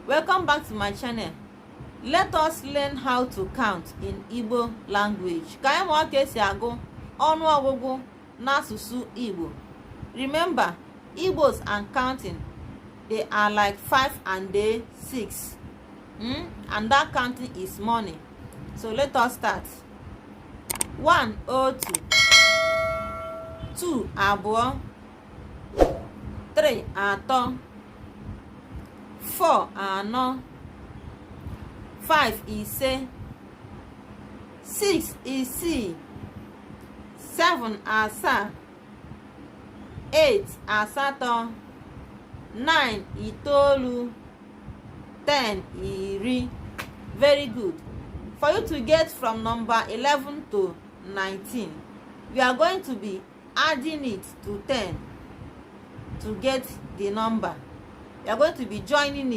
Welcome back to my channel. Let us learn how to count in Igbo language. Ka anyị mụọ ka esi agụ ọnụọgụgụ n'asụsụ Igbo. Remember, Igbos and counting, they are like five and they six. And that counting is money. So let us start. One, otu. Two, abụọ. Three, atọ. Four, anọ. Five, ise. Six, isii. Seven, asaa. Eight, asatọ. Nine, itoolu. 10, iri. Very good. For you to get from number 11 to 19, we are going to be adding it to 10 to get the number. We are going to be joining it.